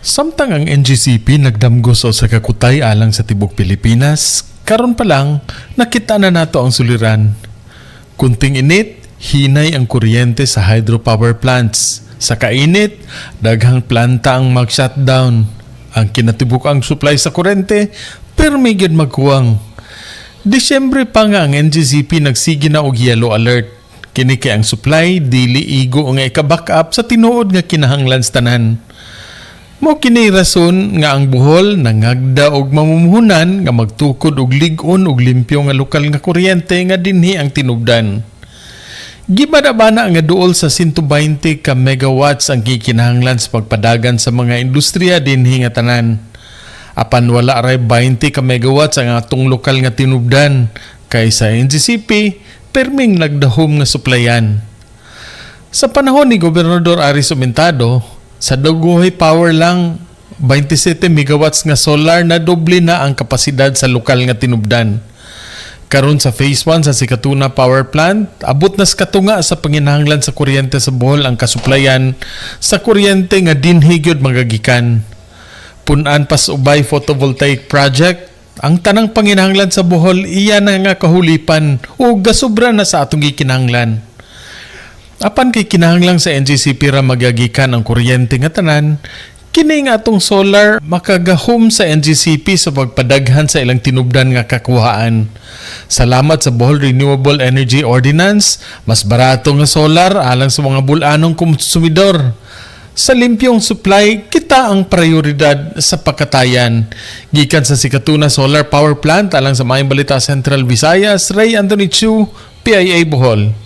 Samtang ang NGCP nagdamgo sa usa ka kutay alang sa tibok Pilipinas, karon pa lang nakita na nato ang suliran. Kunting init, hinay ang kuryente sa hydropower plants. Sa kainit, daghang planta ang mag-shutdown. Ang kinatibuk-ang supply sa kuryente, permi gyud magkuwang. Disyembre pa nga ang NGCP nagsige na og yellow alert. Kini kay ang supply dili igo nga ika-back up sa tinuod nga kinahanglan sa tanan. Mao kini rason nga ang Bohol nangagda og mamumuhunan nga magtukod og lig-on og limpyo nga lokal nga kuryente nga dinhi ang tinubdan. Gibana-bana nga duol sa 120 ka megawatts ang gikinahanglan sa pagpadagan sa mga industriya dinhi nga tanan. Apan wala ray 20 ka megawatts ang atong lokal nga tinubdan kay sa NGCP perming nagdahom nga suplayan. Sa panahon ni Gobernador Aris Aumentado, sa Dagohoy Power lang 27 megawatts nga solar na doble na ang kapasidad sa lokal nga tinubdan. Karon sa phase 1 sa Sikatuna Power Plant, abot na sa katunga sa panginahanglan sa kuryente sa Bohol ang kasuplayan sa kuryente nga dinhi gyud magagikan. Pun-an pas Ubay Photovoltaic Project, ang tanang panginahanglan sa Bohol iya na nga kahulipan ug gasobra na sa atong gikinahanglan. Apan kay kinahanglan sa NGCP ra magagikan ang kuryente nga tanan, kini nga atong solar makagahom sa NGCP sa pagpadaghan sa ilang tinubdan nga kakuhaan. Salamat sa Bohol Renewable Energy Ordinance, mas barato nga solar alang sa mga bul-anong konsumidor. Sa limpyong supply, kita ang prioridad sa pakatayan. Gikan sa Sikatuna Solar Power Plant alang sa Maayong Balita Central Visayas, Ray Anthony Chu, PIA Bohol.